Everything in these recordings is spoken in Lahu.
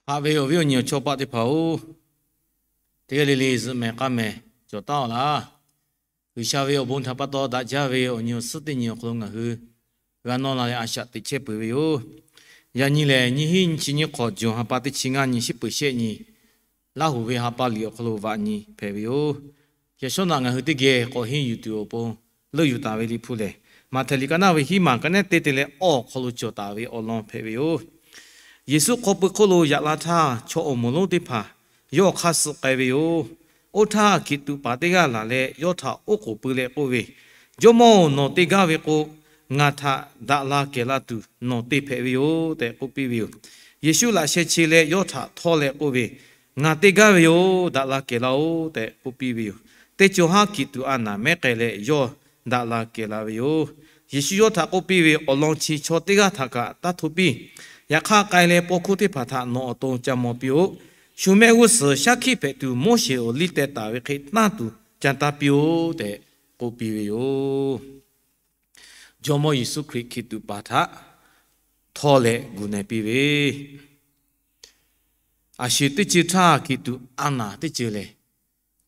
Haꞈ ve awˬ viˉ awˬ nyi awˬ chawˇ paˆ teˇ hpaˍ-oˬ, teˇ g'aˇ le le zuhꞈ mehˍ k'aˇ mehˍ cawˬ taˉ-aw laˇ. G'uiˬsha ve awˬ bon htaꞈ pa taw daꞈ jaˇ ve awˬ nyi awˬ suhˉ teˇ nyi awˬ hk'aw lo ngaˬ hui g'a nawˇ la leh a shaꞈ teꞈ chehˇ peuˬ ve yoˬ. Yaꞈ nyi lehˬ, nyiˇ hinˉ nyiˇ chi nyiˇ hk'awꞈ, June ha pa teˇ chi ngaˇ nyi, shiˉ peuˬ shehˆ nyi, Laˇ huˍ ve ha pa liꞈ awˬ hk'aw lo vaꞈ nyi hpehꞈ ve yoˬ. Yaꞈ shawˉ naꞈ ngaˬ hui teˇ geh k'awꞈ henˇ yuˬ tuˬ awˬ pon leuˆ yuˬ taˍ ve Liꞈ hpu lehˬ, Maꞈhtehˍ liꞈ ka naˇ ve hiˉ maˬ ka nehˉ teˇ te leh awˇ awˬ hk'aw lo cawˬ taˍ ve awˬ lawn hpehꞈ ve yoˬ. Yeˍsuˆ hk'aw pui hk'oˆ lo yaꞈ la htaˇ, chaw awˬ moˍ lonˉ teˇ hpaˍ yawˇ hk'aˇ suh k'ai ve yoˬ. Oˇ htaˇ, hkiˬ tuꞈ paˍ teˇ g'aˇ laˬ leh yawˇ htaꞈ oˉ k'oˍ pui leh k'oˆ ve, Jawˇmawˇ-oˬ, nawˬ te gaˇ ve k'o, ngaˬ htaꞈ daꞈ la kehˬ la tuˬ nawˬ te hpehꞈ ve yoˬ tehꞈ k'oˆ piˇ ve yoˬ. Yeˍsuˆ laꞈ sheh che leh yawˇ htaꞈ htawˇ leh k'oˆ ve, Ngaˬ te gaˇ ve yoˬ. Daꞈ la kehˬ laˇ-oˆ tehꞈ k'oˆ piˇ ve yoˬ. Teˇ cawˬ haˉ hkiˬ tuꞈ a naˍ mehˉ k'ai leh yawˇ daꞈ la kehˬ la ve yoˬ. Yeˍsuˆ yawˇ htaꞈ k'oˆ piˇ ve, Awˬ lawn chi chaw teˇ g'aˇ htaꞈ kaꞈ taˇ htoˇ piˇ. Yaꞈ hk'aˇ, k'ai leh paw hkuˇ teˇ hpaˍ htaꞈ nawˬ awˬ to ca maw piˇ-oˆ. Shu mehˆ g'uˇ suhˍ shaˉ hkiˆ hpehꞈ tuˬ Moˉseˍ awˬ liˇ teh taˍ ve hk'e tanˇ tuˬ ca taˇ piˇ-oˆ tehꞈ k'oˆ piˇ ve yoˬ. Jawˇmawˇ Yeˍsuˆ Hkriꞈ hkiˬ tuꞈ paˍ htaꞈ htawˇ leh gu na-e piˇ ve, a shu teˇ ceuˬ htaˇ hkiˬ tuꞈ a naˍ teˇ ceuˬ lehˬ,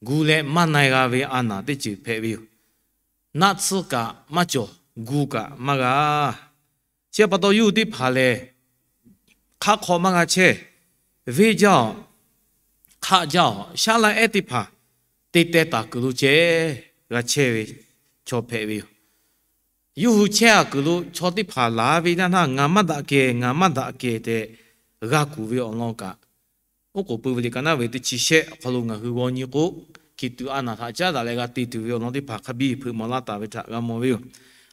gu leh maˇ na-e g'a ve a naˍ teˇ ceuˬ hpehꞈ ve yoˬ. Naˆ tsuhˇ kaꞈ maˇ cawˬ, gu kaꞈ maˇ g'a. Chi pa taw yawˇ hui teˇ hpaˍ lehˬ, hk'aˆ hk'aw maˇ g'a chehˇ, venˇ jaˇ-awˬ, hk'aˆ jaˇ-awˬ, shaˉ laˇ ehˉ teˇ hpaˍ te teh taˍ kuiˬ lo ceh g'a chehˇ ve chaw hpehꞈ ve yoˬ. Yawˇ hui chehˇ-a kuiˬ lo chaw teˇ hpaˍ laˬ ve naˇ htaˇ, ngaˬ maˇ daꞈ kehˬ, ngaˬ maˇ daꞈ kehˬ tehꞈ g'a kuˬ ve awˬ lawn kaꞈ, oˉ k'oˍ pui ve liꞈ ka naˇ ve teˇ chi shehˆ awˬ hk'aw lo ngaˬ hui g'aw nyi k'o, hkiˬ tuꞈ a naˍ htaꞈ caˉ daꞈ leh g'a te tuˬ ve awˬ lawn teˇ hpaˍ hk'a biˇ hpeuꞈ maw laˇ taˍ ve htaꞈ g'a mawˬ ve yoˬ.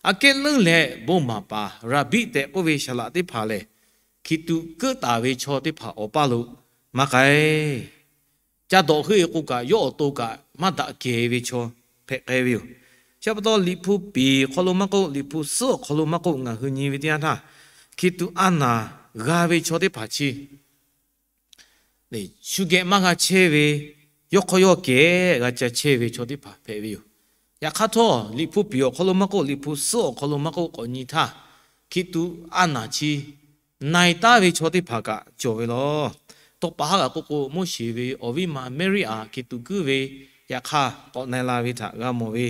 Aꞈ kehˉ leuˉ leh bon maˍ paˍ raˍbiˆ tehꞈ k'oˆ ve saˍ laꞈ teˇ hpaˍ lehˬ, hkiˬ tuꞈ keuˆ taˍ ve chaw teˇ hpaˍ awˬ paˇ lo maˇ k'ai. Ca dawꞈ heuˆ-e k'o kaꞈ, yawˇ awˬ to kaꞈ maˇ daꞈ kehˬ ve chaw hpehꞈ k'ai ve yoˬ. Chi pa taw Liꞈ hpu piˍ awˬ hk'aw lo maˇ k'oˆ, Liꞈ hpu suhˉ awˬ hk'aw lo maˇ k'oˆ, ngaˬ hui nyi ve teˇ yanˇ htaˇ, hkiˬ tuꞈ a naˍ g'a ve chaw teˇ hpaˍ chi shu geh maˇ g'a chehˇ ve, yawˇ hk'aw yawˇ kehˬ g'a ca chehˇ ve chaw teˇ hpaˍ hpehꞈ ve yoˬ. Yaꞈ hk'aˇ htawˇ, Liꞈ hpu piˍ awˬ hk'aw lo maˇ k'oˆ, Liꞈ hpu suhˉ awˬ hk'aw lo maˇ k'oˆ, k'awꞈ nyi htaˇ, hkiˬ tuꞈ a naˍ chi na-e taˉ ve chaw teˇ hpaˍ kaꞈ cawˬ ve lawˬ. Tawˇ pa haˉ g'a k'oˆ k'o, Moˉseˍ ve awˬ viˉ ma Meˇriˆ-aꞈ hkiˬ tuꞈ kuiˉ ve, yaꞈ hk'aˇ k'awꞈ na-e la ve htaꞈ g'a mawˬ ve,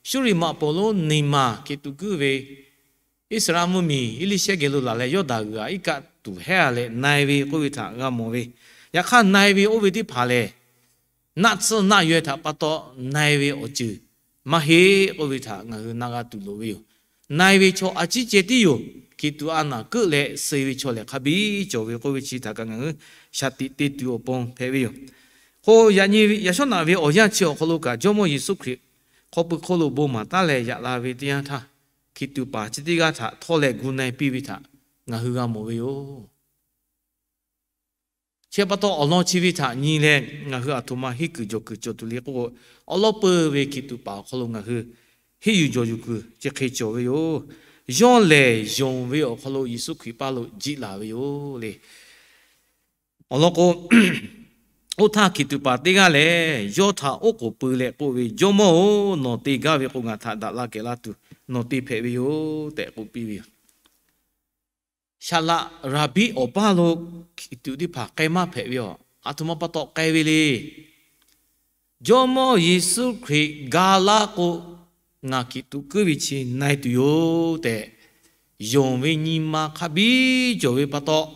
Suˇriˍ maꞈ pawˍ lonˉ Neˍmaˬ hkiˬ tuꞈ kuiˉ ve, Iˉsaˍreˍlaˆ mvuhˇmiˬ Eˇliˇshehˇ geh lo laˬ leh Yawˇdanˍ g'uiˬ-aꞈ iˉ kaˆ tuˬ hehˉ-a leh na-e ve k'oˆ ve htaꞈ g'a mawˬ ve, yaꞈ hk'aˇ na-e ve oˇ ve teˇ hpaˍ lehˬ, naˆ tsuhˇ naˆ yaweh htaꞈ pa taw na-e ve awˬ ceuˬ maˇ heˆ k'oˆ ve htaꞈ ngaˬ hui na g'a tuˬ loˍ ve yoˬ. Na-e ve chaw a ciˉ ceh tiˉ yoˬ. Hkiˬ tuꞈ a naˍ keuˆ leh suh-e ve chaw lehˬ hk'a biˇ cawˬ ve k'oˆ ve chi htaꞈ kaꞈ ngaˬ hui shaˍ tiꞈ te tuˬ awˬ pon hpehꞈ ve yoˬ. K'o, yaꞈ nyi yaꞈ shawˉ naꞈ ve awˬ yanˇ chi awˬ hk'aw lo kaꞈ, Jawˇmawˇ Yeˍsuˆ Hkriꞈ hk'aw pui hk'oˆ lo bon maˍ taˉ leh yaꞈ la ve teˇ yanˇ htaˇ, hkiˬ tuꞈ paˍ chi teˇ g'aˇ htaꞈ htawˇ leh gu na-e piˇ ve htaꞈ ngaˬ hui g'a mawˬ ve yoˬ. Chi pa taw awˬ lawn chi ve htaꞈ nyi leh, ngaˬ hui aˬ htoꞈ ma henˇ kuiˬ jawˬ kuiˬ cawˬ tuˬ le k'o, awˬ lawn peuˬ ve hkiˬ tuꞈ paˍ awˬ hk'aw lo ngaˬ hui henˇ yuˬ jawˬ yuˬ kuiˬ chi hk'e cawˬ ve yoˬ. Yawˇ lehˬ, yonˍ ve awˬ hk'aw lo Yeˍsuˆ Hkriꞈ paˇ lo jiˆ laˬ ve yoˬ le. Awˬ lawn k'o, oˇ htaˇ hkiˬ tuꞈ paˍ teˇ g'aˇ lehˬ, yawˇ htaꞈ oˉ k'oˍ pui leh k'oˆ ve, Jawˇmawˇ-oˬ, nawˬ te gaˇ ve k'o, ngaˬ htaꞈ daꞈ la kehˬ la tuˬ nawˬ te hpehꞈ ve yoˬ tehꞈ k'oˆ piˇ ve yoˬ. Saˍ laꞈ raˍbiˆ awˬ paˇ lo hkiˬ tuꞈ teˇ hpaˍ k'ai maˇ hpehꞈ ve yoˬ. Aˬ htoꞈ ma pa taw k'ai ve le. Jawˇmawˇ Yeˍsuˆ Hkriꞈ ga laˇ k'o, ngaˬ hkiˬ tuꞈ kuiˉ ve chi na-e tuˬ yoˬ tehꞈ, yonˍ ve nyi ma hk'a biˇ cawˬ ve pa taw,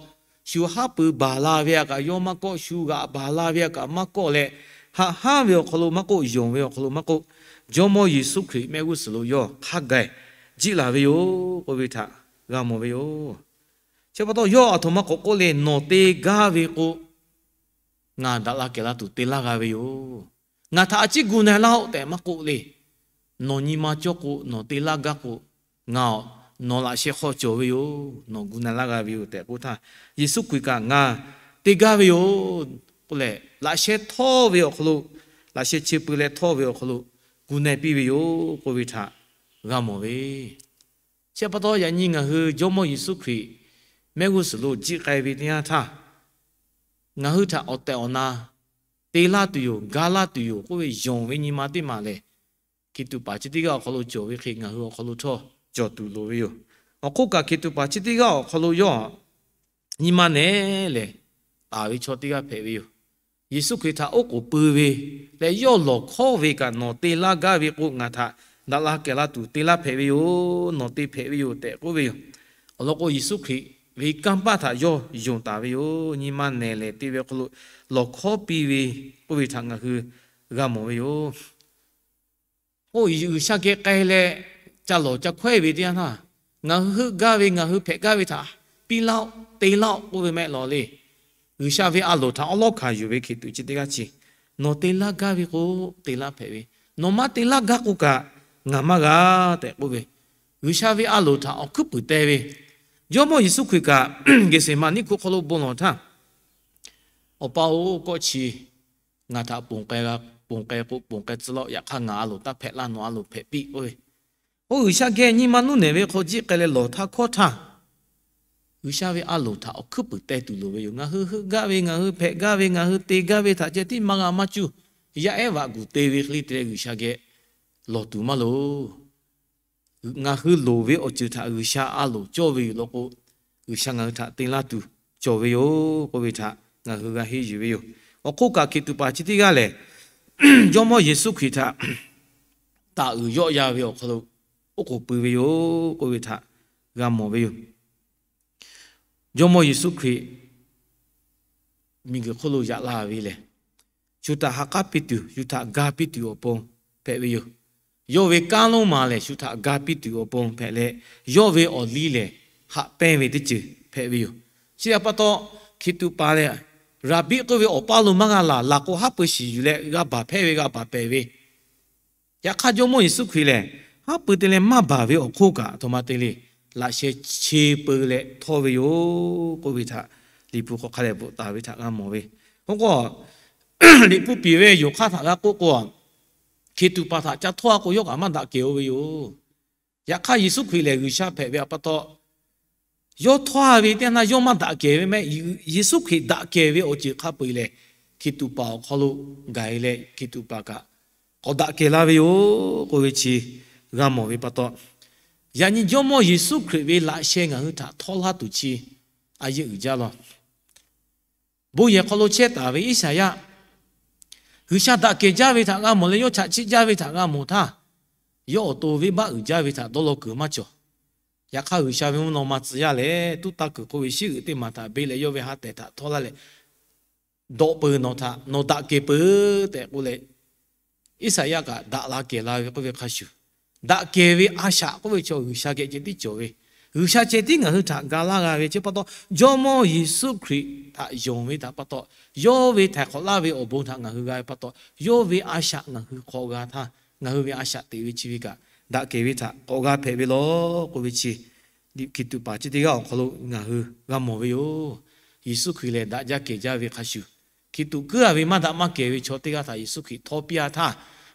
shu haˉ pui baˬ la ve a kaꞈ yawˇ maˇ kawˆ, shu g'aꞈ baˬ la ve a kaꞈ maˇ kawˆ leh, haꞈ hanˉ ve awˬ hk'aw lo maˇ k'oˆ, yonˍ ve awˬ hk'aw lo maˇ k'oˆ, Jawˇmawˇ Yeˍsuˆ Hkriꞈ mehˆ g'uˇ suhˍ lo yawˇ hk'a gaˬ jiˆ laˬ ve yoˬ k'oˆ ve htaꞈ g'a mawˬ ve yoˬ. Chi pa taw yawˇ aˬ htoꞈ ma k'awꞈ k'oˆ le, nawˬ te gaˇ ve k'o, ngaˬ daꞈ la kehˬ la tuˬ te laˇ g'a ve yoˬ. Ngaˬ htaꞈ a ciˉ gu na-e laˇ-oˆ tehꞈ maˇ k'oˆ le. Nawˬ nyi ma cawˇ k'o, nawˬ te laˇ gaˇ k'o, ngaˬ nawˬ laꞈ sheh hk'aw cawˬ ve yoˬ. Nawˬ gu na-e laˇ g'a ve yoˬ tehꞈ k'oˆ htaˇ, Yeˍsuˆ Hkriꞈ kaꞈ ngaˬ te gaˇ ve yoˬ k'oˆ leh, laꞈ sheh htawˇ ve awˬ hk'aw lo, laꞈ sheh chi pui leh htawˇ ve awˬ hk'aw lo gu na-e piˇ ve yoˬ k'oˆ ve htaꞈ g'a mawˬ ve. Chi pa taw yaꞈ nyi ngaˬ hui Jawˇmawˇ Yeˍsuˆ Hkriꞈ mehˆ g'uˇ suhˍ lo jiˆ k'ai ve teˇ yanˇ htaˇ, ngaˬ hui htaꞈ awˬ tehˬ awˬ na te laˇ tuˬ yoˬ, ga laˇ tuˬ yoˬ k'oˆ ve yonˍ ve nyi ma teˇ maˬ lehˬ, hkiˬ tuꞈ paˍ chi teˇ g'aˇ awˬ hk'aw lo cawˬ ve hk'e ngaˬ hui awˬ hk'aw lo htawˇ cawˬ tuˬ loˍ ve yoˬ. Awˬ hk'oˆ kaꞈ hkiˬ tuꞈ paˍ chi teˇ g'aˇ awˬ hk'aw lo yawˇ nyi ma nehˬ lehˬ, taˍ ve chaw teˇ g'aˇ hpehꞈ ve yoˬ. Yeˍsuˆ Hkriꞈ htaꞈ oˉ k'oˍ pui ve leh yawˇ lawˬ hkawˉ ve kaꞈ nawˬ te laˇ gaˇ ve k'o, ngaˬ htaꞈ daꞈ la kehˬ la tuˬ te laˇ hpehꞈ ve yoˬ. Nawˬ te hpehꞈ ve yoˬ tehꞈ k'oˆ ve yoˬ. Awˬ lawn k'o, Yeˍsuˆ Hkriꞈ ve kanˇ paˆ htaꞈ yawˇ yonˍ taˍ ve yoˬ. Nyi ma nehˬ lehˬ te ve awˬ hk'aw lo lawˬ hkawˉ piˇ ve k'oˆ ve htaꞈ ngaˬ hui g'a mawˬ ve yoˬ. Oˇ, G'uiˬsha geh k'ai leh ca lawˬ ca hkawehˇ ve teˇ yanˇ htaˇ, ngaˬ hui heuˆ gaˇ ve, ngaˬ hui hpehꞈ gaˇ ve htaꞈ piˇ laˇ-oˆ, te laˇ-oˆ k'oˆ ve mehˆ lawˬ le. G'uiˬsha ve a loˍ htaꞈ awˉ lawˉ hkanˍ yuˬ ve hkiˬ tuꞈ chi teˇ g'aˇ chi, nawˬ te laˇ gaˇ ve k'o, te laˇ hpehꞈ ve, nawˬ maˇ te laˇ gaˇ k'o kaꞈ, ngaˬ maˇ g'a tehꞈ k'oˆ ve, G'uiˬsha ve a loˍ htaꞈ awˬ hkuiˉ puiˍ teh ve. Jawˇmawˇ Yeˍsuˆ Hkriꞈ kaꞈ Geˍseˍmaˍniˆ hkoˇ hk'aw lo bon lawˬ htaˇ, Awˬ pa-oˬ, kawˆ chi ngaˬ htaꞈ ponˬ k'ai, ponˬ k'ai k'o, ponˬ k'ai tcuh laˇ-oˆ. Yaꞈ hk'aˇ ngaˬ a loˍ taˇ hpehꞈ laˇ, nawˬ a loˍ hpehꞈ piˇ k'oˆ ve. Oˇ, G'uiˬsha geh nyi ma nuˇ nehˬ ve hk'aw jiˆ k'ai leh lawˬ htaˇ hkawˇ htaˇ, G'uiˬsha ve a loˍ htaꞈ awˬ hkuiˉ puiˍ teh tuˬ loˍ ve yoˬ. Ngaˬ hui heuˆ gaˇ ve, ngaˬ hui hpehꞈ gaˇ ve, ngaˬ hui te gaˇ ve htaꞈ ceh tiˉ maˇ g'a maˇ cuˇ, yaˇ ehˉ vaꞈ guˬ te ve hk'e le te leh G'uiˬsha geh lawˬ tuˬ maˇ loˍ. Ngaˬ hui loˍ ve awˬ ceuˬ htaꞈ G'uiˬsha a loˍ cawˇ ve yoˬ law k'o, G'uiˬsha ngaˬ hui htaꞈ te laˇ tuˬ cawˬ ve yoˬ k'oˆ ve htaꞈ ngaˬ hui g'a henˇ yuˬ ve yoˬ. Awˬ hk'oˆ kaꞈ, hkiˬ tuꞈ paˍ chi teˇ g'aˇ lehˬ, Jawˇmawˇ Yeˍsuˆ Hkriꞈ htaꞈ taˍ uiˍ yawˆ yan ve awˬ hk'aw lo oˉ k'oˍ pui ve yoˬ k'oˆ ve htaꞈ g'a mawˬ ve yoˬ. Jawˇmawˇ Yeˍsuˆ Hkriꞈ miˬguiˬ hk'oˆ lo yaꞈ la ve lehˬ, shu htaꞈ ha k'aˉ piˇ tuˬ, shu htaꞈ ga piˇ tuˬ awˬ pon hpehꞈ ve yoˬ. Yawˇ ve kanˉ lonˉ ma lehˬ, shu htaꞈ ga piˇ tuˬ awˬ pon hpehꞈ leh, yawˇ ve awˬ liˇ lehˬ, haꞈ pehnˇ ve teˇ ceuˬ hpehꞈ ve yoˬ. Chi htaꞈ pa taw, hkiˬ tuꞈ paˍ lehˬ, Raˍbiˆ k'oˆ ve awˬ paˇ lo maˇ g'a laˬ, laˬ k'o haˉ pui shiˍ yuˬ leh g'a baˬ hpehˇ ve, g'a baˬ pehˍ ve. Yaꞈ hk'aˇ, Jawˇmawˇ Yeˍsuˆ Hkriꞈ lehˬ, haˉ pui te leh maˇ baˬ ve awˬ hk'oˆ kaꞈ, a htoꞈ ma te le, laꞈ sheh che peu leh htawˇ ve yoˬ k'oˆ ve htaꞈ Liꞈ hpu hk'aw hk'a dehꞈ bvuhꞈ taˍ ve htaꞈ g'a mawˬ ve. Oˇ k'o, Liꞈ hpu piˍ ve yonˍ hk'aˇ htaꞈ g'a k'oˆ k'o, hkiˬ tuꞈ paˍ htaꞈ ca htawˇ a k'o, yawˇ kaꞈ maˇ daꞈ kehˬ-o ve yoˬ. Yaꞈ hk'aˇ, Yeˍsuˆ Hkriꞈ lehˬ G'uiˬsha hpehꞈ ve pa taw, yawˇ htawˇ a ve teˇ yanˇ, yawˇ maˇ daꞈ kehˬ ve mehˆ. Yeˍsuˆ Hkriꞈ daꞈ kehˬ ve awˬ ceuˬ hk'a peu-eˬ lehˬ, hkiˬ tuꞈ paˍ awˬ hk'aw lo gaˬ-e leh, hkiˬ tuꞈ paˍ kaꞈ k'awꞈ daꞈ kehˬ la ve yoˬ k'oˆ ve chi g'a mawˬ ve pa taw, yaꞈ nyi Jawˇmawˇ Yeˍsuˆ Hkriꞈ ve laꞈ sheh ngaˬ hui htaꞈ htawˇ laˇ tuˬ chi a yeˇ uiˍ jaˇ law. Bon yehˬ hk'aw lo chehˇ taˍ ve Iˉsaˍyaˆ, G'uiˬsha daꞈ kehˬ jaˇ ve htaꞈ g'a mawˬ leh, yawˇ chaꞈ chiˆ jaˇ ve htaꞈ g'a mawˬ htaˇ, yawˇ awˬ to venˇbaˆ uiˍ jaˇ ve htaꞈ dawˇ law kuiˬ maˇ cawˬ. Yaꞈ hk'aˇ, G'uiˬsha ve mvuhˇ naw ma tcuh yaˇ leh, tuˉ taˇ kuiˬ hk'oˆ ve shiˉ uiˍ teˇ maˬ htaꞈ beˆ leh, yawˇ ve ha tehˬ htaꞈ htawˇ laˇ leh, dawꞈ peuˬ, nawˬ htaꞈ nawˬ daꞈ kehˬ peuˬ tehꞈ k'oˆ leh, Iˉsaˍyaˆ kaꞈ daꞈ la kehˬ la ve k'oˆ ve hk'a shuˍ, daꞈ kehˬ ve a shaꞈ k'oˆ ve chaw G'uiˬsha geh ceh tiˉ cawˬ ve, G'uiˬsha ceh tiˉ ngaˬ hui htaꞈ ga laˇ g'a ve chi pa taw, Jawˇmawˇ Yeˍsuˆ Hkriꞈ htaꞈ yonˍ ve htaꞈ pa taw, yawˇ ve htaiˍ hk'awꞈ laˇ ve awˬ bon htaꞈ ngaˬ hui g'a ve pa taw, yawˇ ve a shaꞈ ngaˬ hui hk'awꞈ g'a htaˇ, ngaˬ hui ve a shaꞈ teꞈ ve chi ve kaꞈ daꞈ kehˬ ve htaꞈ k'awꞈ g'a hpehꞈ ve law k'oˆ ve chi, hkiˬ tuꞈ paˍ chi teˇ g'aˇ awˬ hk'aw lo ngaˬ hui g'a mawˬ ve yoˬ. Yeˍsuˆ Hkriꞈ lehˬ daꞈ jaˇ kehˬ jaˇ ve hk'a shuˍ, hkiˬ tuꞈ kuiˉ a ve maˇ daꞈ maˇ kehˬ ve chaw teˇ g'aˇ htaꞈ Yeˍsuˆ Hkriꞈ htawˇ piˇ a htaˇ,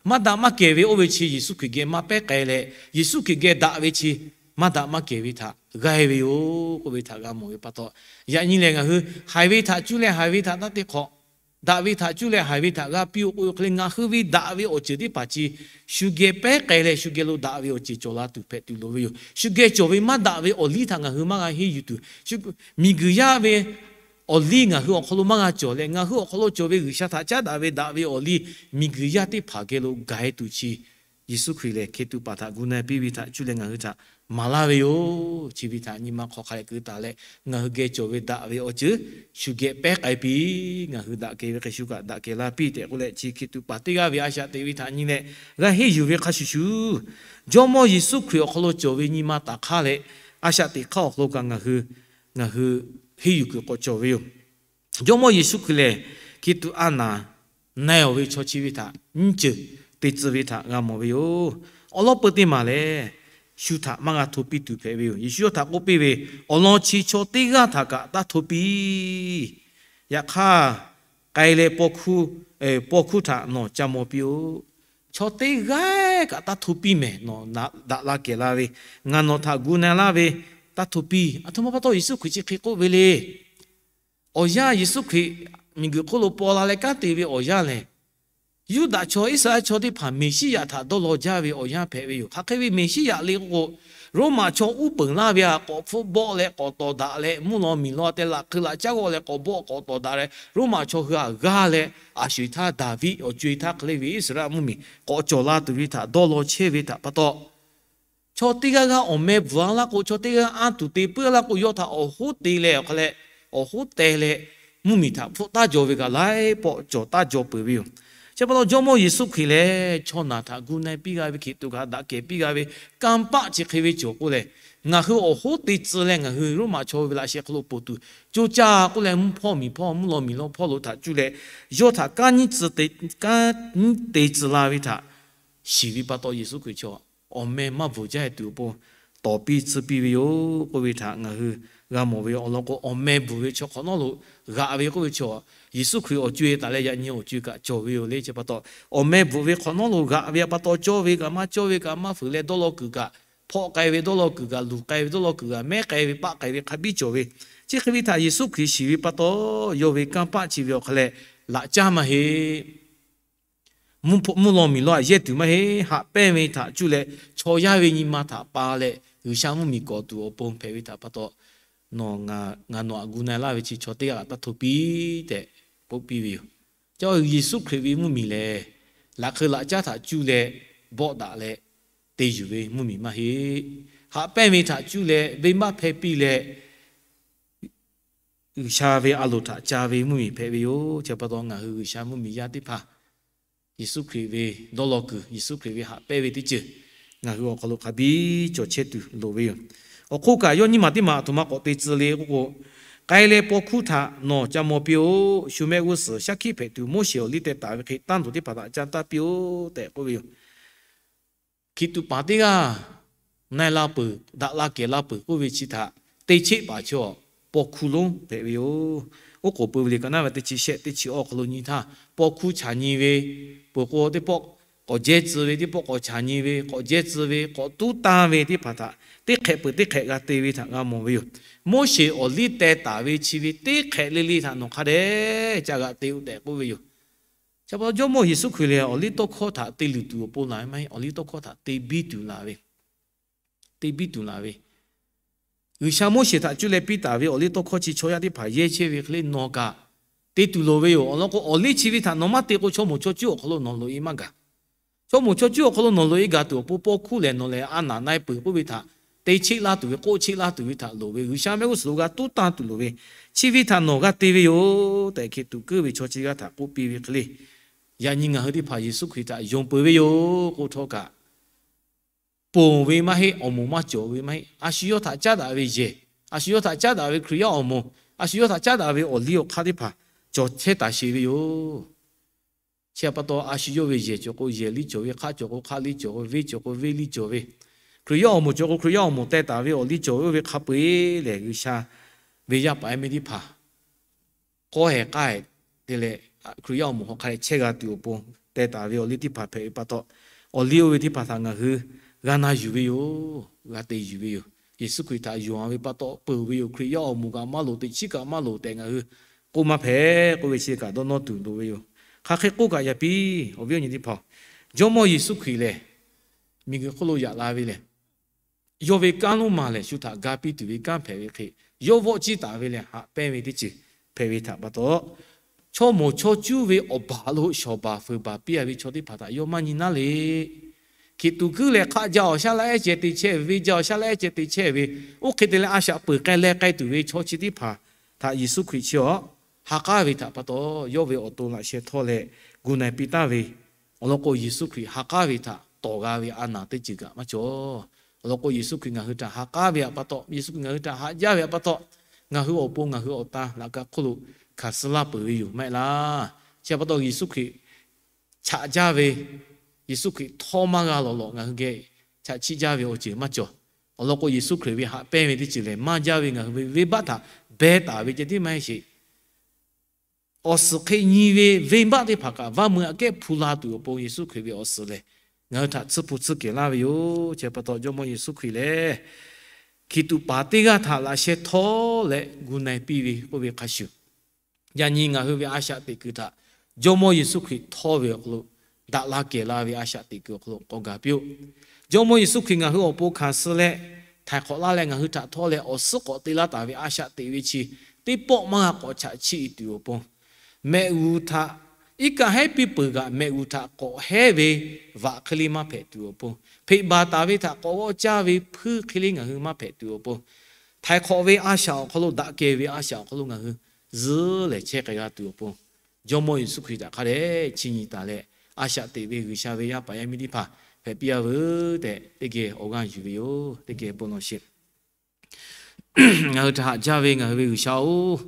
maˇ daꞈ maˇ kehˬ ve oˇ ve chi Yeˍsuˆ Hkriꞈ geh maˇ pehˉ k'ai leh, Yeˍsuˆ Hkriꞈ geh daꞈ ve chi maˇ daꞈ maˇ kehˬ ve htaꞈ g'aˇ ve yoˬ k'oˆ ve htaꞈ g'a mawˬ ve pa taw, yaꞈ nyi lehˬ ngaˬ hui haiˬ ve htaꞈ cuˇ leh haiˬ ve htaꞈ taˇ te hk'awꞈ, daꞈ ve htaꞈ cuˇ leh haiˬ ve htaꞈ g'a piˇ-oˆ k'oˆ ve hk'e le, ngaˬ hui ve daꞈ ve awˬ ceuˬ teˇ hpaˍ chi shu geh pehˉ k'ai leh, shu geh lo daꞈ ve awˬ ceuˬ cawˬ la tuˬ hpehꞈ tuˬ loˍ ve yoˬ. Shu geh cawˬ ve maˇ daꞈ ve awˬ liˇ htaꞈ ngaˬ hui maˇ g'a henˇ yuˬ tuˬ, miˬguiˬ yaˇ ve awˬ liˇ ngaˬ hui awˬ hk'aw lo maˇ g'a cawˬ leh, ngaˬ hui awˬ hk'aw lo cawˬ ve G'uiˬsha htaꞈ caˉ daꞈ ve daꞈ ve awˬ liˇ miˬguiˬ yaˇ teˇ hpaˍ geh lo gaˬ-e tuˬ chi, Yeˍsuˆ Hkriꞈ lehˬ hkiˬ tuꞈ paˍ htaꞈ gu na piˇ ve htaꞈ cuˇ leh ngaˬ hui htaꞈ maˍ laˇ ve yoˬ. Chi ve htaꞈ nyi ma hk'aw hk'a dehꞈ keu taˍ leh, ngaˬ hui geh cawˬ ve daꞈ ve awˬ ceuˬ shu geh pehˉ k'ai piˇ. Ngaˬ hui daꞈ kehˬ ve hk'e shu kaꞈ daꞈ kehˬ la piˇ tehꞈ k'oˆ leh, chi hkiˬ tuꞈ paˍ teˇ g'aˇ ve a shaꞈ teꞈ ve htaꞈ nyi leh g'a henˇ yuˬ ve hk'a shuˍ shuˍ, Jawˇmawˇ Yeˍsuˆ Hkriꞈ awˬ hk'aw lo cawˬ ve nyi ma taˍ hk'aˇ leh, a shaꞈ teꞈ hk'aˇ awˬ hk'aw lo kaꞈ ngaˬ hui, ngaˬ hui henˇ yuˬ kuiˬ k'awꞈ cawˬ ve yoˬ. Jawˇmawˇ Yeˍsuˆ Hkriꞈ lehˬ hkiˬ tuꞈ a naˍ na-e-oˬ ve chaw chi ve htaꞈ nyiˇ ceuˬ te tcuh ve htaꞈ g'a mawˬ ve yoˬ. Awˬ lawn peu teˇ maˬ lehˬ, shu htaꞈ maˇ g'a hto piˇ tuˬ hpehꞈ ve yoˬ. Yeˍsuˆ yawˇ htaꞈ k'oˆ piˇ ve, Awˬ lawn chi chaw teˇ g'aˇ htaꞈ kaꞈ taˇ hto piˇ. Yaꞈ hk'aˇ, k'ai leh paw hkuˇ, paw hkuˇ htaꞈ nawˬ ca maw piˇ-oˆ. Chaw teˇ g'aˇ kaꞈ taˇ hto piˇ mehˍ. Nawˬ daꞈ la kehˬ la ve, ngaˬ nawˬ htaꞈ gu na laˇ ve, taˇ hto piˇ. A htoꞈ ma pa taw Yeˍsuˆ Hkriꞈ chi hk'e k'oˆ ve le. Awˬ yanˇ Yeˍsuˆ Hkriꞈ miˬguiˬ hk'oˆ lo paw la leh kanˉ te ve awˬ yanˇ lehˬ, Yuˇdaꞈ chaw Iˉsaˍreˍlaˆ chaw teˇ hpaˍ Meˍsiˉyaꞈ htaꞈ dawˇ law jaˇ ve awˬ yanˇ hpehꞈ ve yoˬ. Hk'aˬ hk'e ve Meˍsiˉyaꞈ le k'o, Roˉmaꞈ chaw uˉ peunˍ laˇ ve htaꞈ k'awꞈ hpfuhˆ bawˆ leh k'awꞈ tawˍ daꞈ leh, mvuhˇ law miˬ law te laꞈ hk'eu laꞈ caˉ g'awˆ leh k'awꞈ bawˆ k'awꞈ tawˍ daꞈ leh, Roˉmaꞈ chaw hui htaꞈ g'aˇ leh, a sho-eˬ htaˇ Daˍviˆ awˬ co-e htaˇ hk'e le ve Iˉsaˍreˍlaˆ mvuhˇmiˬ k'awꞈ cawˬ la tuˬ ve htaꞈ dawˇ law chehˇ ve htaꞈ pa taw, chaw teˇ g'aˇ g'aˇ awˬ meh bvuhꞈ a laˇ k'o, chaw teˇ g'aˇ anˇ tuˬ te puiˉ a laˇ k'o, yawˇ htaꞈ awˬ hoˉ te leh awˬ hk'a leh, awˬ hoˉ teh leh, mvuhˇmiˬ htaꞈ hpfuhˆ taˇ jaw ve kaꞈ laiˉ pawˆ cawˬ taˇ jaw peuˬ ve yoˬ. Chi pa taw Jawˇmawˇ Yeˍsuˆ Hkriꞈ lehˬ, chaw naˬ htaꞈ gu na-e piˇ g'a ve, hkiˬ tuꞈ kaꞈ daꞈ kehˬ piˇ g'a ve, kanˇ paˆ chi hk'e ve cawˬ k'oˆ leh, ngaˬ hui awˬ hoˉ te tcuh leh ngaˬ hui Roˉmaꞈ chaw ve laꞈ sheh hk'aw lo poˬ tuˬ coˇ caˇ k'oˆ leh, mvuhˇ hpawˇ miˬ hpawˇ mvuhˇ law miˬ law hpawˇ lo htaꞈ cuˇ leh, yawˇ htaꞈ kanˉ nyiˉ tcuh te, kanˉ nyiˉ te tcuh la ve htaꞈ shiˍ ve pa taw, Yeˍsuˆ Hkriꞈ chaw awˬ meh maˇ bvuhˬ jaˇ-e tuˬ awˬ pon tawˍ piˇ tcuh piˇ ve yoˬ k'oˆ ve htaꞈ ngaˬ hui g'a mawˬ ve yoˬ. Awˬ lawn k'o, awˬ meh bvuhˬ ve chaw hk'awꞈ nawˉ lo g'aꞈ ve k'oˆ ve chaw, Yeˍsuˆ Hkriꞈ awˬ co-e taˍ leh yaꞈ nyi awˬ co-e kaꞈ cawˬ ve yoˬ le. Chi pa taw, awˬ meh bvuhˬ ve hk'awꞈ nawˉ lo g'aꞈ ve pa taw, cawˇ ve kaꞈ maˇ cawˇ ve kaꞈ maˇ fuiˍ leh dawˇ law kuiˬ kaꞈ, hpawˆ k'ai ve dawˇ law kuiˬ kaꞈ, luˬ k'ai ve dawˇ law kuiˬ kaꞈ, mehˉ k'ai ve paˆ k'ai ve hk'a biˇ cawˬ ve, chi hk'e ve htaꞈ Yeˍsuˆ Hkriꞈ shiˍ ve pa taw, yawˇ ve kanˇ paˆ chi ve awˬ hk'a leh laꞈ caˉ maˇ heˆ. Mvuhˇ law miˬ law htaꞈ yehˇ tuˬ maˇ heˆ. Haꞈ pehnˇ ve htaꞈ cuˇ leh chaw yaˇ ve nyi ma htaꞈ pa leh G'uiˬsha mvuhˇmiˬ kawꞈ tuˬ awˬ pon hpehꞈ ve htaꞈ pa taw, nawˬ ngaˬ nawˬ htaꞈ gu na-e laˇ ve chi chaw teˇ g'aˇ htaꞈ taˇ hto piˇ tehꞈ k'oˆ piˇ ve yoˬ. Chi Yeˍsuˆ Hkriꞈ ve mvuhˇmiˬ lehˬ, laꞈ hk'eu laꞈ caˉ htaꞈ cuˇ leh bawˆ daꞈ leh te yuˬ ve mvuhˇmiˬ maˇ heˆ. Haꞈ pehnˇ ve htaꞈ cuˇ leh venˇbaˆ hpehˇ piˇ leh G'uiˬsha ve a loˍ htaꞈ ca ve mvuhˇmiˬ hpehꞈ ve yoˬ. Chi pa taw ngaˬ hui G'uiˬsha mvuhˇmiˬ yaˇ teˇ hpaˍ Yeˍsuˆ Hkriꞈ ve dawˇ law kuiˬ, Yeˍsuˆ Hkriꞈ ve haꞈ pehnˇ ve teˇ ceuˬ ngaˬ hui awˬ hk'aw lo hk'a biˇ cawˬ chehˇ tuˬ loˍ ve yoˬ. Awˬ hk'oˆ kaꞈ, yawˇ nyiˇ maˬ teˇ maˬ aˬ htoꞈ ma k'awꞈ te tcuh le k'oˆ k'o, k'ai leh paw hkuˇ htaꞈ nawˬ ca maw piˇ-oˆ. Shu mehˆ g'uˇ suhˍ shaˉ hkiˆ hpehꞈ tuˬ Moˉseˍ awˬ liˇ teh taˍ ve hk'e tanˇ tuˬ teˇ hpaˍ htaꞈ ca taˇ piˇ-oˆ tehꞈ k'oˆ ve yoˬ. Hkiˬ tuꞈ paˍ teˇ g'aˇ na-e la peuˬ, daꞈ la kehˬ la peuˬ k'oˆ ve chi htaꞈ te cheˆ paˍ chaw paw hkuˇ lonˉ hpehꞈ ve yoˬ. Oˉ k'oˍ pui ve liꞈ ka naˉ ve teˇ chi shehˆ teˇ chi awˇ hk'aw lo nyi htaˇ, paw hkuˇ chaꞈ nyi ve, peuˬ k'o teˇ pawˆ k'awꞈ jehˇ tcuh ve, teˇ pawˆ k'awꞈ chaꞈ nyi ve, k'awꞈ jehˇ tcuh ve, k'awꞈ tuˉ tanˇ ve teˇ hpaˍ htaꞈ teˇ hk'ehꞈ peuˬ teˇ hk'ehꞈ g'a te ve htaꞈ g'a mawˬ ve yoˬ. Moˉseˍ awˬ liˇ teh taˍ ve chi ve teˇ hk'ehꞈ le le htaꞈ nawˬ hk'a dehꞈ ca g'a te-o tehꞈ k'oˆ ve yoˬ. Chi pa taw Jawˇmawˇ Yeˍsuˆ Hkriꞈ lehˬ, awˬ liˇ tawˇ hkawˇ htaꞈ te luˬ tuˬ awˬ pon laˬ ve maˇ heˆ. Awˬ liˇ tawˇ hkawˇ htaꞈ te biˇ tuˬ laˬ ve, te biˇ tuˬ laˬ ve. G'uiˬsha Moˉseˍ htaꞈ cuˇ leh piˇ taˍ ve awˬ liˇ tawˇ hkawˇ chi chaw yaˇ teˇ hpaˍ yehˇ chehˇ ve hk'e le nawˬ kaꞈ te tuˬ loˍ ve yoˬ. Awˬ lawn k'o, awˬ liˇ chi ve htaꞈ nawˬ maˇ te k'o, chaw moˍ chaw cuˉ awˬ hk'aw lo nawˬ loꞈ-e maˇ gaˬ. Chaw moˍ chaw cuˉ awˬ hk'aw lo nawˬ loꞈ-e gaˬ tuˬ awˬ pon, paw hkuˇ lehˬ nawˬ lehˬ a naˍ na-e peuˬ k'oˆ ve htaꞈ te cheˆ laˇ tuˬ ve, k'oˆ cheˆ laˇ tuˬ ve htaꞈ loˍ ve, G'uiˬsha mehˆ g'uˇ suhˍ lo g'a tuˉ tanˇ tuˬ loˍ ve, chi ve htaꞈ nawˬ g'a te ve yoˬ tehꞈ, hkiˬ tuꞈ kuiˉ ve chaw chi g'aˇ htaꞈ k'oˆ piˇ ve hk'e le, yaꞈ nyi ngaˬ hui teˇ hpaˍ Yeˍsuˆ Hkriꞈ htaꞈ yonˍ peuˬ ve yoˬ k'oˆ htawˇ kaꞈ, ponˬ ve maˇ heˆ, awˬ moˍ maˇ cawˬ ve maˇ heˆ. A shu yawˇ htaꞈ caˉ daꞈ ve yehˬ, a shu yawˇ htaꞈ caˉ daꞈ ve Hkriꞈ yaˇ awˬ moˍ, a shu yawˇ htaꞈ caˉ daꞈ ve awˬ liˇ awˬ hk'aˇ teˇ hpaˍ cawˬ chehˇ taˍ sheˍ ve yoˬ. Chi pa taw, a shu yawˇ ve yehˬ cawˬ k'o, yehˬ liˇ cawˬ ve, hk'aˆ cawˬ k'o, hk'aˆ liˇ cawˬ ve, venˇ cawˬ k'o, venˇ liˇ cawˬ ve, Hkriꞈ yaˇ awˬ moˍ cawˬ k'o, Hkriꞈ yaˇ awˬ moˍ teh taˍ ve awˬ liˇ cawˬ ve, oˇ ve hk'a peu-eˬ lehˬ, G'uiˬsha ve yaˇ paˍ yaˇ miˇ teˇ hpaˍ k'awˇ heh k'aˇ te leh, Hkriꞈ yaˇ awˬ moˍ hk'aw hk'a dehꞈ chehˇ g'a tuˬ awˬ pon teh taˍ ve awˬ liˇ teˇ hpaˍ hpehꞈ ve pa taw, awˬ liˇ oˇ ve teˇ hpaˍ htaꞈ ngaˬ hui g'a na yuˬ ve yoˬ. G'a te yuˬ ve yoˬ. Yeˍsuˆ Hkriꞈ htaꞈ yonˍ ve pa taw peuˬ ve yoˬ. Hkriꞈ yaˇ awˬ moˍ kaꞈ maˇ loˍ, teꞈ chiˉ kaꞈ maˇ loˍ tehꞈ ngaˬ hui k'oˆ maˇ hpehꞈ k'oˆ ve chi kaꞈ dawˇ nawˇ tuˬ loˍ ve yoˬ. Hk'aˬ hk'e k'oˆ kaꞈ yaꞈ piˇ, awˬ viˉ awˬ nyi teˇ hpaˍ-oˬ, Jawˇmawˇ Yeˍsuˆ Hkriꞈ lehˬ, miˬguiˬ hk'oˆ lo yaꞈ la ve lehˬ, yawˇ ve kanˉ lonˉ ma lehˬ, shu htaꞈ ga piˇ tuˬ ve kanˉ hpehꞈ ve hk'e, yawˇ vawˆ ciˇ taˍ ve lehˬ, haꞈ pehnˇ ve teˇ ceuˬ hpehꞈ ve htaꞈ pa taw, chaw moˍ chaw cuˉ ve awˬ baˬ lo shawˍ baˬ fuiˍ baˬ piˇ-a ve chaw teˇ hpaˍ htaꞈ yawˇ maˇ nyi naˉ le. Hkiˬ tuꞈ kuiˉ leh hk'aˆ jaˇ awˬ shaˉ laˇ ehˉ ceh te chehˇ ve, venˇ jaˇ awˬ shaˉ laˇ ehˉ ceh te chehˇ ve, oˇ hk'e te leh a shaꞈ peuˬ k'ai leh k'ai tuˬ ve chaw chi teˇ hpaˍ htaꞈ Yeˍsuˆ Hkriꞈ chi awˬ ha k'aˉ ve htaꞈ pa taw, yawˇ ve awˬ to laꞈ sheh htawˇ leh gu na-e piˇ taˍ ve, awˬ lawn k'o, Yeˍsuˆ Hkriꞈ ha k'aˉ ve htaꞈ tawˍ g'a ve a naˍ teˇ ceuˬ kaꞈ maˇ cawˬ. Awˬ lawn k'o, Yeˍsuˆ Hkriꞈ ngaˬ hui htaꞈ ha k'aˉ ve htaꞈ pa taw, Yeˍsuˆ Hkriꞈ ngaˬ hui htaꞈ haꞈ jaˇ ve htaꞈ pa taw, ngaˬ hui awˬ pon ngaˬ hui awˬ tan laꞈ ka hk'oˆ lo hkanˍ suh laˇ peuˬ ve yoˬ maˇ heˆ laˇ. Chi pa taw, Yeˍsuˆ Hkriꞈ chaꞈ jaˇ ve, Yeˍsuˆ Hkriꞈ htawˇ maˇ g'a lawˬ lawˬ ngaˬ hui geh chaꞈ chiˆ jaˇ ve awˬ ceuˬ maˇ cawˬ. Awˬ lawn k'o, Yeˍsuˆ Hkriꞈ ve haꞈ pehnˇ ve teˇ ceuˬ lehˬ, maˇ jaˇ ve ngaˬ hui ve venˇbaˆ htaꞈ beh taˍ ve ceh tiˉ maˇ heˆ sheˍ. Awˬ suhˍ hk'e nyi ve venˇbaˆ teˇ hpaˍ kaꞈ vaˇ mui aꞈ kehˉ hpu la tuˬ awˬ pon Yeˍsuˆ Hkriꞈ ve awˬ suhˍ lehˬ, ngaˬ hui htaꞈ tsuhˇ hpu tsuhˇ kehˬ laˇ ve yoˬ. Chi pa taw, Jawˇmawˇ Yeˍsuˆ Hkriꞈ lehˬ, hkiˬ tuꞈ paˍ teˇ g'aˇ htaꞈ laꞈ sheh htawˇ leh gu na-e piˇ ve k'oˆ ve hk'a shuˍ, yaꞈ nyi ngaˬ hui ve a shaꞈ teꞈ kuiˬ htaꞈ Jawˇmawˇ Yeˍsuˆ Hkriꞈ htawˇ ve awˬ hk'aw lo, daꞈ la kehˬ la ve a shaꞈ teꞈ kuiˬ awˬ hk'aw lo k'awꞈ gaˬ piˇ-oˆ. Jawˇmawˇ Yeˍsuˆ Hkriꞈ ngaˬ hui awˬ pon hkanˍ suh leh, htaiˍ hk'awꞈ laˇ leh ngaˬ hui htaꞈ htawˇ leh awˬ suhˉ k'awꞈ te laˇ taˍ ve a shaꞈ teꞈ ve chi teˇ pawˆ maˇ g'a k'awꞈ chaꞈ chiˇ e tuˬ awˬ pon, mehꞈ g'uˬ htaꞈ iˉ kaˆ heˉ piˇ peuˬ kaꞈ mehꞈ g'uˬ htaꞈ k'awꞈ hehˉ ve vaꞈ hk'e le maˇ hpehꞈ tuˬ awˬ pon, hpeꞈ baˬ taˍ ve htaꞈ k'awꞈ g'awˇ caˇ ve hpuiˇ hk'e le ngaˬ hui maˇ hpehꞈ tuˬ awˬ pon, htaiˍ hk'awꞈ ve a shaꞈ awˬ hk'aw lo, daꞈ kehˬ ve a shaꞈ awˬ hk'aw lo ngaˬ hui zuhˆ lehˬ chehˇ k'ai g'a tuˬ awˬ pon, Jawˇmawˇ Yeˍsuˆ Hkriꞈ htaꞈ hk'a dehꞈ chiˇ nyi taˍ leh, a shaꞈ teꞈ ve G'uiˬsha ve yaˇ paˍ yaˇ miˇ teˇ hpaˍ hpehꞈ piˇ a veuˬ tehꞈ teˇ geh awˬ g'aˇ yuˬ ve yoˬ. Teˇ geh bon lawˬ sheˍ. Ngaˬ hui htaꞈ haꞈ jaˇ ve ngaˬ hui ve G'uiˬsha-oˬ,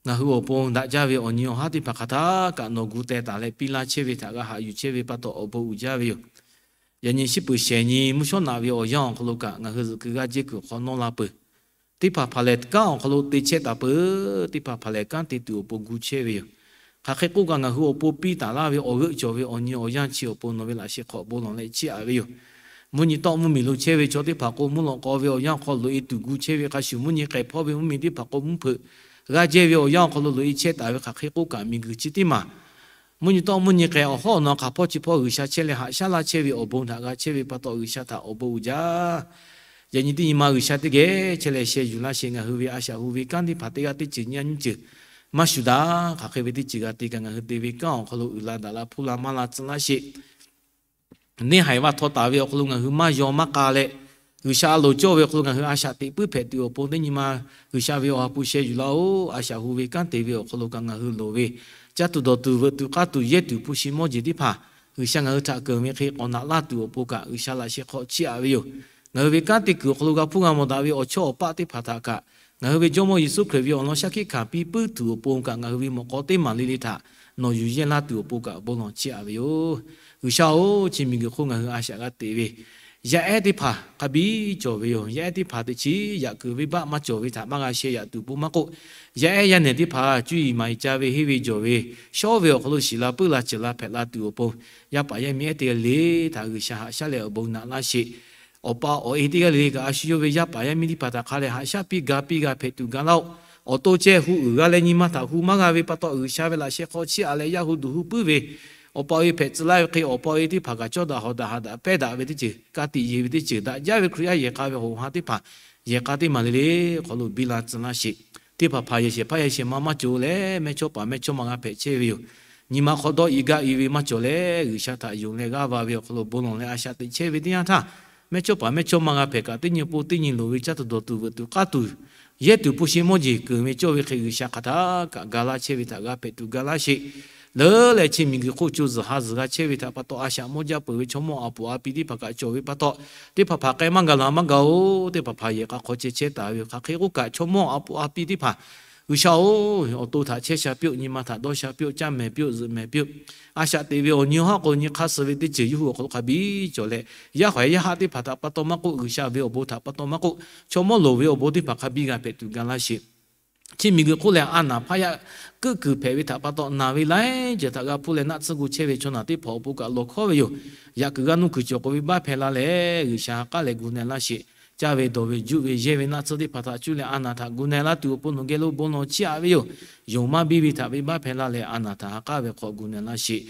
ngaˬ hui awˬ pon daꞈ jaˇ ve awˬ nyi awˬ haˉ teˇ hpaˍ hk'aˬ htaˇ kaꞈ nawˬ gu teh taˍ leh piˇ laˇ chehˇ ve htaꞈ g'a haꞈ yuˬ chehˇ ve pa taw awˬ bon uiˍ jaˇ ve yoˬ. Yaꞈ nyi shiˉ peuˬ shehˍ nyi mvuhˇ shawˉ naꞈ ve awˬ yanˇ awˬ hk'aw lo kaꞈ ngaˬ hui zuhꞈ kuiˬ g'aˇ jehˇ kuiˬ hk'aw nawˇ la peuˬ. Teˇ hpaˍ hpaˍ lehˬ kanˉ awˬ hk'aw lo te chehˇ taˍ peuˬ. Teˇ hpaˍ hpaˍ lehˬ kanˉ te tuˬ awˬ pon gu chehˇ ve yoˬ. Hk'aˬ hk'e k'oˆ kaꞈ ngaˬ hui awˬ pon piˇ taˍ laˇ ve awˬ g'euˆ cawˬ ve awˬ nyi awˬ yanˇ chi awˬ pon nawˬ ve laꞈ sheh hk'aw bon lawˬ leh chiˇ aꞈ ve yoˬ. Mvuhˇ nyi tawˆ mvuhˇmiˬ lo chehˇ ve chaw teˇ hpaˍ k'o, mvuhˇ lawꞈ k'aw ve awˬ yanˇ awˬ hk'aw loꞈ e tuˬ gu chehˇ ve hk'a shuˍ, mvuhˇ nyi k'ai hpawˇ ve mvuhˇmiˬ teˇ hpaˍ k'o mvuhˇ hpeuꞈ g'aˇ jehˇ ve awˬ yanˇ awˬ hk'aw lo loꞈ e chehˇ taˍ ve hk'aˬ hk'e k'oˆ kaꞈ miˬguiˬ chi teˇ maˬ mvuhˇ nyi tawˆ mvuhˇ nyi k'ai awˬ hawˉ awˬ naw hk'aˬ hpawˇ chi hpawˇ G'uiˬsha chehˇ leh haꞈ shaˉ laˇ chehˇ ve awˬ bon htaꞈ g'a chehˇ ve pa taw G'uiˬsha htaꞈ awˬ bon uiˍ jaˇ. Yaꞈ nyi teˇ nyi ma G'uiˬsha teˇ geh chehˇ leh sheh yuˬ laˇ sheˍ. Ngaˬ hui ve a shaꞈ hu ve kanˉ teˇ hpaˍ teˇ g'aˇ teˇ ceuˬ nyi a nyiˇ ceuˬ maˇ shuˍ daꞈ. Hk'aˬ hk'e ve teˇ ceuˬ g'a te kaꞈ ngaˬ hui te ve kanˉ awˬ hk'aw lo uiˍ la daꞈ la hpuˇ la maˇ la tcuh laˇ sheˍ. Neˇ haiˬ vaˇ htaw taˍ ve awˬ hk'aw lo ngaˬ hui maˇ yaw maˇ k'a leh, G'uiˬsha a loˍ cawˇ ve awˬ hk'aw lo ngaˬ hui a shaꞈ teꞈ puiˉ hpehꞈ tuˬ awˬ pon teˇ nyi ma G'uiˬsha ve awˬ ha hpu sheh yuˬ laˇ-oˆ. A shaꞈ hu ve kanˉ te ve awˬ hk'aw lo kaꞈ ngaˬ hui loˍ ve caˇ tuˬ dawˬ tuˬ veuꞈ tuˬ k'aˇ tuˬ yehˇ tuˬ hpu shi mawˇ jeˬ teˇ hpaˍ G'uiˬsha ngaˬ hui htaꞈ keunˍ ve hk'e k'awꞈ naꞈ laˇ tuˬ awˬ pon kaꞈ G'uiˬsha laꞈ sheh hk'aw chiˇ aꞈ ve yoˬ. Ngaˬ hui ve kanˉ te kuiˬ awˬ hk'aw lo g'a hpuˇ g'a mawˬ daꞈ ve awˬ chawˇ awˬ paˆ teˇ hpaˍ htaꞈ kaꞈ ngaˬ hui ve Jawˇmawˇ Yeˍsuˆ Hkriꞈ ve awˬ lawn shaˉ hkiˆ hkanˍ piˇ puiˉ tuˬ awˬ pon kaꞈ ngaˬ hui ve mawꞈ k'aw teˇ maˬ le le htaꞈ nawˬ yuˬ yehˇ laˇ tuˬ awˬ pon kaꞈ bon lawˬ chiˇ aꞈ ve yoˬ. G'uiˬsha-oˬ, chi miˬguiˬ hk'oˆ ngaˬ hui a shaꞈ g'a teꞈ ve yaˇ ehˉ teˇ hpaˍ hk'a biˇ cawˬ ve yoˬ. Yaˇ ehˉ teˇ hpaˍ teꞈ chiˉ yaꞈ kuiˬ venˇbaˆ maˇ cawˬ ve htaꞈ maˇ g'a sheh yaꞈ tuˬ pon maˇ k'oˆ, yaˇ ehˉ yaˇ nehˬ teˇ hpaˍ cuˇ yiˍ maˍ yiˍ ca ve henˇ ve jawˬ ve shawˉ ve awˬ hk'aw lo shiˍ la puiˉ la ceuˬ la hpehꞈ la tuˬ awˬ pon, yaˇ paˍ yaˇ miˇ ehˉ teˇ g'aˇ le le htaꞈ G'uiˬsha haꞈ shaˉ leh awˬ bon naꞈ laˇ sheˍ. Awˬ pa awˬ e teˇ g'aˇ le le kaꞈ a shu yawˇ ve yaˇ paˍ yaˇ miˇ teˇ hpaˍ htaꞈ hk'a leh haꞈ shaˉ piˇ ga piˇ g'a hpehꞈ tuˬ ga laˇ-oˆ. Awˬ to ceh hu uiˍ g'a leh nyi ma htaꞈ hu maˇ g'a ve pa taw G'uiˬsha ve laꞈ sheh hk'aw chiˇ aꞈ leh yaˇ hu duˬ hu puiˉ ve awˬ pa awˬ e hpehꞈ tcuh laˇ ve hk'e awˬ pa awˬ e teˇ hpaˍ kaꞈ cawˇ daꞈ hawˍ daꞈ ha daꞈ pehˇ daꞈ ve teˇ ceuˬ, ka tiꞈ yeˬ ve teˇ ceuˬ, daꞈ jaˇ ve Hkriꞈ yaˇ yehˬ k'a ve hoꞈ ha teˇ hpaˍ yehˬ k'a teˇ maˬ le le hk'aw lo biˇ la tcuh laˇ sheˍ. Teˇ hpaˍ hpaˍ yehˬ shehˍ hpaˇ yehˬ shehˍ ma maˇ cawˬ leh mehˇchawˇ paˍ mehˇchawˇma g'a hpehꞈ chehˇ ve yoˬ. Nyi ma hk'aw dawˇ i gaˇ i ve maˇ cawˬ leh G'uiˬsha htaꞈ yonˍ leh g'aˇ va ve awˬ hk'aw lo bon lawˬ leh a shaꞈ teꞈ chehˇ ve teˇ yanˇ htaˇ, mehˇchawˇ paˍ mehˇchawˇma g'a hpehꞈ kaꞈ teˇ nyi pon teˇ nyi loˍ ve caˇ tuˬ dawˬ tuˬ veuꞈ tuˬ k'aˇ tuˬ yehˇ tuˬ hpu shi mawˇ jeˬ keunˍ ve cawˇ ve hk'e G'uiˬsha hk'aˬ htaˇ kaꞈ ga laˇ chehˇ ve htaꞈ g'a hpehꞈ tuˬ ga laˇ sheˍ. Leuˉ leh chi miˬguiˬ hk'oˆ co zuhˬ ha zuhˬ g'a chehˇ ve htaꞈ pa taw a shaꞈ mawˇ jaˇ peuˬ ve chaw mawˇ a puˍ a pi teˇ hpaˍ kaꞈ cawˬ ve pa taw, teˇ hpaˍ hpaˍ k'ai maˇ gaˬ laˬ maˇ gaˬ-oˬ. Teˇ hpaˍ hpaˍ yehˬ k'a hk'aw ceh chehˇ taˍ ve yoˬ. Hk'aˬ hk'e k'oˆ kaꞈ chaw mawˇ a puˍ a pi teˇ hpaˍ G'uiˬsha-oˬ, awˬ to htaꞈ chehˇ sha piˇ-oˆ. Nyi ma htaꞈ dawˇ sha piˇ-oˆ. Caˇ mehˍ piˇ-oˆ. Zuhꞈ mehˍ piˇ-oˆ. A shaꞈ teꞈ ve awˬ nyi awˬ haˉ k'o nyi hk'aˇ suh ve teˇ ceuˬ yawˇ hui awˬ hk'aw lo hk'a biˇ cawˬ leh, yaˇ haiˬ yaˇ haˆ teˇ hpaˍ htaꞈ pa taw maˇ k'oˆ, G'uiˬsha ve awˬ bon htaꞈ pa taw maˇ k'oˆ, chaw mawˇ loˍ ve awˬ bon teˇ hpaˍ hk'a biˇ g'a hpehꞈ tuˬ ga laˇ sheˍ. Chi miˬguiˬ hk'oˆ lehˬ a naˍ hpaˇ yaˇ keuˆ kuiˬ hpehꞈ ve htaꞈ pa taw naˬ ve laiˉ ceuˬ htaꞈ g'a hpuˇ leh naˆ tsuhˇ gu chehˇ ve chaw naˬ teˇ hpaˍ awˬ pon kaꞈ lawˬ hkawˉ ve yoˬ. Yaꞈ kuiˬ g'a nuˇ kuiˬ cawˬ k'oꞈ ve baˆ hpehˇ la leh G'uiˬsha ha k'aˉ leh gu na laˇ sheˍ. Caˇ ve dawˬ ve juˆ ve yehˇ ve naˆ tsuhˇ teˇ hpaˍ htaꞈ cuˇ leh a naˍ htaꞈ gu na laˇ tuˬ awˬ pon nawˬ geh lo bon lawˬ chiˇ aꞈ ve yoˬ. Yonˍ maˇ biˇ ve htaꞈ venˇbaˆ hpehˇ la leh a naˍ htaꞈ ha k'aˉ ve hk'aw gu na laˇ sheˍ.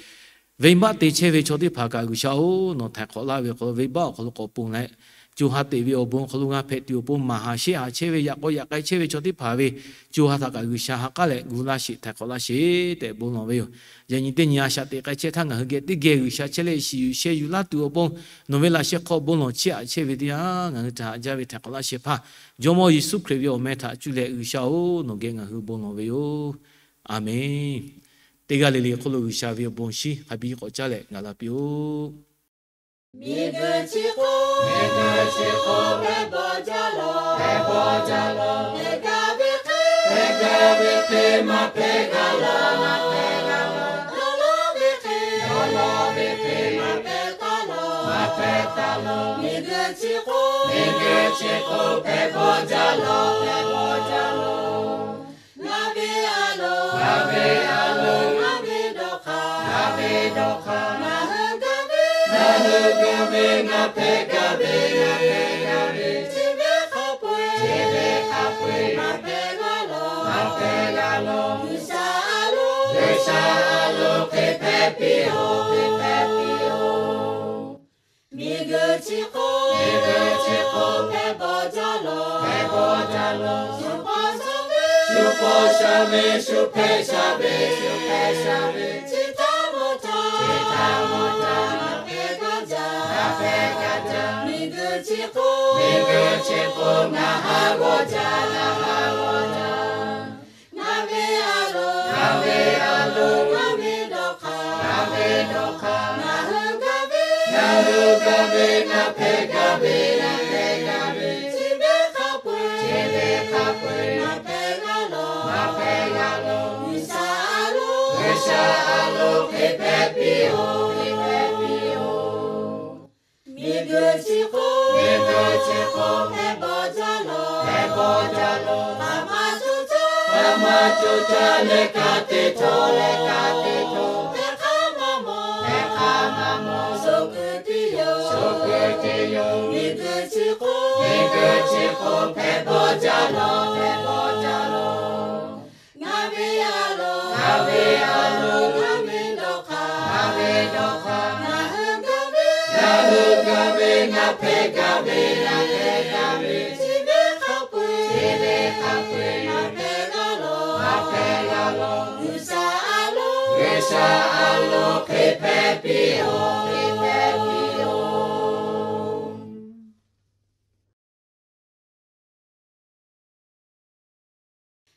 Venˇbaˆ te chehˇ ve chaw teˇ hpaˍ kaꞈ G'uiˬsha-oˬ, nawˬ htaiˍ hk'awꞈ laˇ ve hk'aw lo venˇbaˆ awˬ hk'aw lo k'awꞈ ponˬ leh, co ha teꞈ ve awˬ bon awˬ hk'aw lo g'a hpehꞈ tuˬ awˬ pon maˍ haˍ sheˆ haˍ chehˇ ve yaꞈ k'aw yaꞈ k'ai chehˇ ve chaw teˇ hpaˍ ve co ha htaꞈ kaꞈ G'uiˬsha ha k'aˉ leh gu laˇ sheˍ, htaiˍ hk'awꞈ laˇ sheˍ tehꞈ bon lawˬ ve yoˬ. Yaꞈ nyi teˇ nyi a shaꞈ teꞈ k'ai chehˇ htaˇ ngaˬ hui geh teˇ geh G'uiˬsha chehˇ leh shiˍ yuˬ sheh yuˬ laˇ tuˬ awˬ pon nawˬ ve laꞈ sheh hk'aw bon lawˬ chiˇ aꞈ chehˇ ve teˇ yanˇ ngaˬ hui htaꞈ haꞈ jaˇ ve htaiˍ hk'awꞈ laˇ sheˍ hpaˇ Jawˇmawˇ Yeˍsuˆ Hkriꞈ ve awˬ meh htaꞈ cuˇ leh G'uiˬsha-oˬ, nawˬ geh ngaˬ hui bon lawˬ ve yoˬ. A menˬ. Teˇ g'aˇ le le hk'oˆ lo G'uiˬsha ve awˬ bon shinˉ hk'a biˇ k'awꞈ caˉ leh gaˬ la piˇ-oˆ. Miˬguiˬ chi hk'oˆ, miˬguiˬ chi hk'oˆ hpehꞈ bawˬ jaˇ lawˬ, hpehꞈ bawˬ jaˇ lawˬ. Hpehꞈ gaˇ ve hk'e, hpehꞈ gaˇ ve hk'e maˇ hpehꞈ gaˇ lawˬ, maˇ hpehꞈ gaˇ lawˬ. Dawˇ lawˇ ve hk'e, dawˇ lawˇ ve hk'e maˇ hpehꞈ taˍ lawˬ, maˇ hpehꞈ taˍ lawˬ. Miˬguiˬ chi hk'oˆ, miˬguiˬ chi hk'oˆ hpehꞈ bawˬ jaˇ lawˬ, hpehꞈ bawˬ jaˇ lawˬ. Ngaˬ ve a loˍ, ngaˬ ve a loˍ, ngaˬ ve dawˇ hk'aˇ, ngaˬ ve dawˇ hk'aˇ, ngaˬ hui gaˇ ve, ngaˬ hui gaˇ ve, ngaˬ hpehꞈ gaˇ ve, ngaˬ hpehꞈ gaˇ ve, chi ve hk'a peu-eˬ, chi ve hk'a peu-eˬ, maˇ hpehꞈ gaˇ lawˬ, maˇ hpehꞈ gaˇ lawˬ. G'uiˬsha a loˍ, G'uiˬsha a loˍ hk'e hpehꞈ piˇ-oˆ, hk'e hpehꞈ piˇ-oˆ. Miˬguiˬ Chi k'o, miˬguiˬ chi k'o hpehꞈ bawˬ jaˇ lawˬ, hpehꞈ bawˬ jaˇ lawˬ. Shu paw sha ve, shu paw sha ve, shu hpehꞈ sha ve, shu hpehꞈ sha ve. Chi htaˇ mawˬ htaˇ, chi htaˇ mawˬ htaˇ, ngaˬ hpehꞈ gaˇ jaˇ, ngaˬ hpehꞈ gaˇ jaˇ. Miˬguiˬ chi k'o, miˬguiˬ chi k'o ngaˬ haꞈ g'awˇ jaˇ, ngaˬ haꞈ g'awˇ jaˇ. Ngaˬ ve a loˍ, ngaˬ ve a loˍ, ngaˬ ve dawˇ hk'aˇ, ngaˬ ve dawˇ hk'aˇ. Ngaˬ hui gaˇ ve, ngaˬ hui gaˇ ve, ngaˬ hpehꞈ gaˇ ve, ngaˬ hpehꞈ gaˇ ve. Chi ve hk'a peu-eˬ, chi ve hk'a peu-eˬ, ngaˬ hpehꞈ gaˇ lawˬ, ngaˬ hpehꞈ gaˇ lawˬ. G'uiˬsha a loˍ, G'uiˬsha a loˍ hk'e hpehꞈ piˇ-oˬ, hk'e hpehꞈ piˇ-oˬ. Miˬguiˬ chi k'o, miˬguiˬ chi k'o hpehꞈ bawˬ jaˇ lawˬ, hpehꞈ bawˬ jaˇ lawˬ. Hk'aˬ ma co caˇ, hk'aˬ ma co caˇ leh ka te htawˇ, leh ka te htawˇ. Hpehꞈ hk'aˇ maˇ mawˬ, hpehꞈ hk'aˇ maˇ mawˬ. Sho kuiˬ tiˉ yoˬ, sho kuiˬ tiˉ yoˬ. Miˬguiˬ chi k'o, miˬguiˬ chi k'o hpehꞈ bawˬ jaˇ lawˬ, hpehꞈ bawˬ jaˇ lawˬ. Ngaˬ ve a loˍ, ngaˬ ve a loˍ, ngaˬ ve dawˇ hk'aˇ, ngaˬ ve dawˇ hk'aˇ. Ngaˬ hui gaˇ ve, ngaˬ hui gaˇ ve, ngaˬ hpehꞈ gaˇ ve, ngaˬ hpehꞈ gaˇ ve. Chi ve hk'a peu-eˬ, chi ve hk'a peu-eˬ, ngaˬ hpehꞈ gaˇ lawˬ, ngaˬ hpehꞈ gaˇ lawˬ. G'uiˬsha a loˍ, G'uiˬsha a loˍ hk'e hpehꞈ piˇ-oˬ, hk'e hpehꞈ piˇ-oˬ.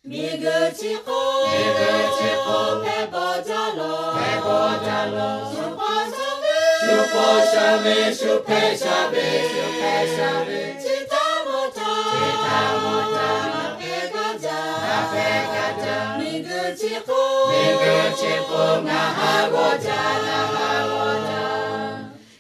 Miˬguiˬ chi k'o, miˬguiˬ chi k'o hpehꞈ bawˬ jaˇ lawˬ, hpehꞈ bawˬ jaˇ lawˬ. Shu paw sha ve, shu paw sha ve, shu hpehꞈ sha ve, shu hpehꞈ sha ve. Chi htaˇ mawˬ htaˇ, chi htaˇ mawˬ htaˇ, ngaˬ hpehꞈ gaˇ jaˇ, ngaˬ hpehꞈ gaˇ jaˇ. Miˬguiˬ chi k'o, miˬguiˬ chi k'o ngaˬ haꞈ g'awˇ jaˇ, ngaˬ haꞈ g'awˇ jaˇ.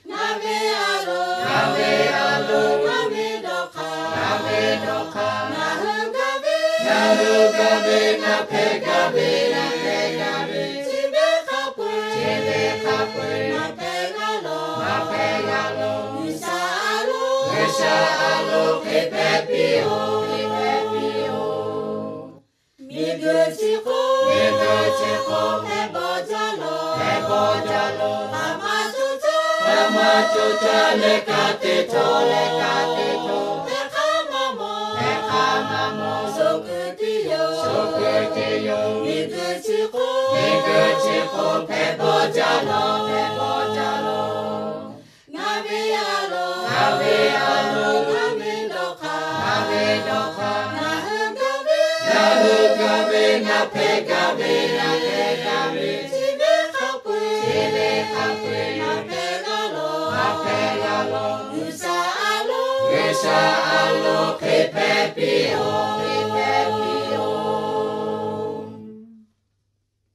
Ngaˬ ve a loˍ, ngaˬ ve a loˍ, ngaˬ ve dawˇ hk'aˇ, ngaˬ ve dawˇ hk'aˇ. Ngaˬ hui gaˇ ve, ngaˬ hui gaˇ ve, ngaˬ hpehꞈ gaˇ ve, ngaˬ hpehꞈ gaˇ ve. Chi ve hk'a peu-eˬ, chi ve hk'a peu-eˬ, ngaˬ hpehꞈ gaˇ lawˬ, ngaˬ hpehꞈ gaˇ lawˬ. G'uiˬsha a loˍ, G'uiˬsha a loˍ hk'e hpehꞈ piˇ-oˬ, hk'e hpehꞈ piˇ-oˬ. Miˬguiˬ chi k'o, miˬguiˬ chi k'o hpehꞈ bawˬ jaˇ lawˬ, hpehꞈ bawˬ jaˇ lawˬ. Hk'aˬ ma co caˇ, hk'aˬ ma co caˇ leh ka te htawˇ, leh ka te htawˇ. Hpehꞈ hk'aˇ maˇ mawˬ, hpehꞈ hk'aˇ maˇ mawˬ. Sho kuiˬ tiˉ yoˬ, sho kuiˬ tiˉ yoˬ. Miˬguiˬ chi k'o, miˬguiˬ chi k'o hpehꞈ bawˬ jaˇ lawˬ, hpehꞈ bawˬ jaˇ lawˬ. Ngaˬ ve a loˍ, ngaˬ ve a loˍ, ngaˬ ve dawˇ hk'aˇ, ngaˬ ve dawˇ hk'aˇ. Ngaˬ hui gaˇ ve, ngaˬ hui gaˇ ve, ngaˬ hpehꞈ gaˇ ve, ngaˬ hpehꞈ gaˇ ve. Chi ve hk'a peu-eˬ, chi ve hk'a peu-eˬ, ngaˬ hpehꞈ gaˇ lawˬ, ngaˬ hpehꞈ gaˇ lawˬ. G'uiˬsha a loˍ, G'uiˬsha a loˍ hk'e hpehꞈ